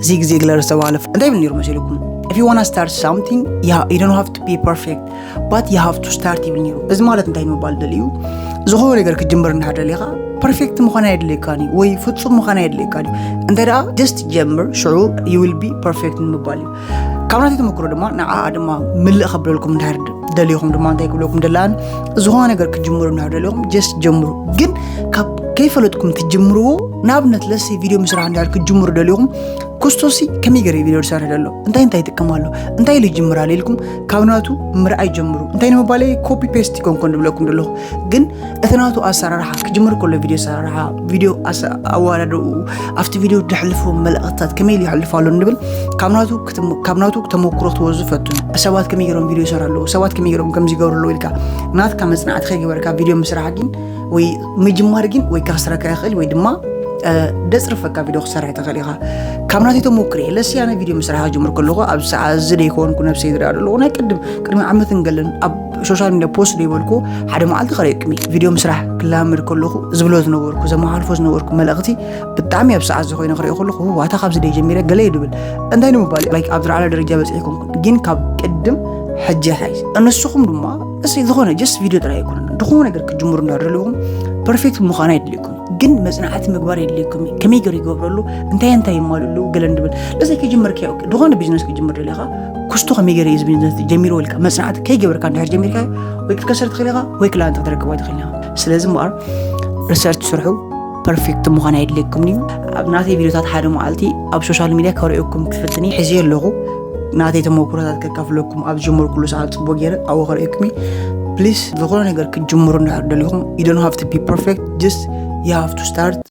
ዚግ ዚግለር ዝተባህለ እንታይ ይብል ነይሩ መሲልኩም? If you wanna start something, yeah, you don't have to be perfect, but you have to start ይብል ነይሩ። እዚ ማለት እንታይ ንምባል ደልዩ? ዝኾነ ነገር ክትጅምር እንድሕር ደሊኻ ፐርፌክት ምዃን ኣየድልየካን እዩ፣ ወይ ፍጹም ምዃን ኣየድልየካን እዩ። እንተ ደኣ ጀስት ጀምር፣ ሽዑ you will be perfect ንምባል እዩ። ካብ ናተይ ተመክሮ ድማ ንዓ ድማ ምልእ ከብለልኩም እንድሕር ደሊኹም ድማ እንታይ ክብለኩም ደላን፣ ዝኾነ ነገር ክትጅምሩ እንድሕር ደሊኹም ጀስት ጀምሩ። ግን ካብ ከይፈለጥኩም ትጅምርዎ፣ ንኣብነት ለሰይ ቪድዮ ምስራሕ እንድሕር ክትጅምሩ ደሊኹም፣ ክስቶሲ ከመይ ገይረ ቪድዮ ዝሰርሕ ዘሎ፣ እንታይ እንታይ ይጥቀም ኣሎ፣ እንታይ ኢሉ ይጅምር ኣሎ ኢልኩም ካብ ናቱ ምርኣይ ጀምሩ። እንታይ ንምባለይ ኮፒ ፔስት ይኮንኮን ዝብለኩም ዘለኹ፣ ግን እቲ ናቱ ኣሰራርሓ ክጅምር ከሎ ቪድዮ ኣሰራርሓ፣ ቪድዮ ኣሰ- ኣወዳድኡ፣ ኣብቲ ቪድዮ ድሕልፎ መልእኽትታት ከመይ ኢሉ ይሕልፍ ኣሎ ንብል ካብ ናቱ ክትም- ካብ ናቱ ተመክሮ ክትወዙ ፈትኑ። ሰባት ከመይ ገይሮም ቪድዮ ይሰርሑ ኣለዉ፣ ሰባት ከመይ ገይሮም ከምዚ ይገብሩ ኣለዉ ኢልካ ናትካ መጽናዕቲ ከይገበርካ ቪድዮ ምስራሕ ግን ወይ ምጅማር ግን ወይ ከኽስረካ ይኽእል ወይ ድማ እ፣ ደጽርፈካ ቪድዮ ክትሰርሕ ትኽእል ኢኻ። ካብ ናተይ ተሞክሮ ለሲ ኣነ ቪድዮ ምስራሕ ክጅምር ከለኹ ኣብ ሰዓት እዚ ደይኮንኩ ነብሰይ ዝረኣ ዘለኹ ናይ ቅድም ቅድሚ ዓመትን ገለን ኣብ ሶሻል ሚድያ ፖስት ዘይበልኩ ሓደ መዓልቲ ከርእየኩም እየ። ቪድዮ ምስራሕ ክላመድ ከለኹ ዝብሎ ዝነበርኩ ዘመሓልፎ ዝነበርኩ መልእኽቲ ብጣዕሚ ኣብ ሰዓት እዚ ኮይነ ክርእዮ ከለኹ ዋታ ካብዚ ደይ ጀሚረ ገለ እዩ ድብል እንታይ ንምባል ላይክ ኣብ ዝለዓለ ደረጃ በፂሐ ይኮንኩ ግን ካብ ቅድም ሕጂ ሓይሽ ንስኹም ድማ እስ ዝኾነ ጀስት ቪድዮ ጥራይ ኣይኮነን ዝኾነ ነገር ክትጅምሩ እንዳደለኹም ፐርፌክት ምዃን ኣይድልኩም ግን መጽናዕቲ ምግባር የድልየኩም እዩ። ከመይ ገይሩ ይገብረሉ እንታይ እንታይ የማልእሉ ገለ እንድብል ለዘይ ከጅምር ከ ዝኾነ ቢዝነስ ክጅምር ደሊኻ ክስቶ ከመይ ገይረ እዚ ቢዝነስ ጀሚሩ ወልካ መጽናዕቲ ከይገበርካ እንድሕር ጀሚርካ ወይ ክትከሰር ትኽእል ኢኻ ወይ ክላንት ክትረክብ ኣይትኽእል ኢኻ። ስለዚ እምበኣር ሪሰርች ስርሑ ፐርፌክት ምዃን ኣይድልየኩም እዩ። ኣብ ናተይ ቪዲዮታት ሓደ መዓልቲ ኣብ ሶሻል ሚድያ ከርእየኩም ክፍትን እየ። ሕዚ ኣለኹ ናተይ ተመኩሮታት ከካፍለኩም ኣብ ዝጀመርኩሉ ሰዓት ጽቡቅ ገይረ ኣብኡ ከርእየኩም እዩ። ፕሊስ ዝኾነ ነገር ክትጅምሩ እንድሕር ደሊኹም you don't have to be perfect, just you have to start።